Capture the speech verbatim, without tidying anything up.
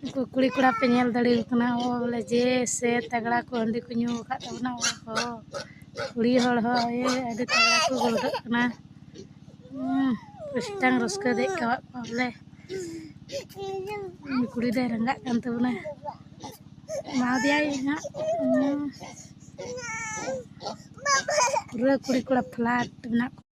ᱩᱱᱠᱩ ᱠᱩᱲᱤ ᱠᱚᱲᱟ ᱯᱮ ᱧᱮᱞ ᱫᱟᱲᱮᱭᱟᱠᱚ ᱠᱟᱱᱟ, ᱚ ᱵᱚᱞᱮ ᱡᱮ ᱥᱮ ᱛᱟᱜᱲᱟ ᱠᱚ ᱦᱟᱺᱰᱤ ᱠᱚ ᱧᱩ ᱟᱠᱟᱫ ᱛᱟᱵᱚᱱᱟ᱾ ᱚ ᱦᱚ, ᱠᱩᱲᱤ ᱦᱚᱲ ᱦᱚᱸ ᱟᱹᱰᱤ ᱛᱟᱜᱲᱟ ᱠᱚ ᱜᱩᱲᱫᱟᱹᱜ ᱠᱟᱱᱟ᱾ ᱦᱩᱸ, ᱢᱤᱫᱴᱟᱝ ᱨᱟᱹᱥᱠᱟᱹ ᱫᱮᱡ ᱠᱟᱣᱟᱜ ᱠᱚᱣᱟ ᱵᱚᱞᱮ᱾ ᱩᱱᱤ ᱠᱩᱲᱤ ᱫᱚᱭ ᱨᱟᱸᱜᱟᱜ ᱠᱟᱱ ᱛᱟᱵᱚᱱᱟ᱾ ᱮᱢᱟᱫᱮᱭᱟᱭ ᱦᱟᱸᱜ᱾ ᱦᱩᱸ, ᱯᱩᱨᱟᱹ ᱠᱩᱲᱤ ᱠᱚᱲᱟ ᱯᱷᱞᱟᱴ ᱢᱮᱱᱟᱜ ᱠᱚᱣᱟ᱾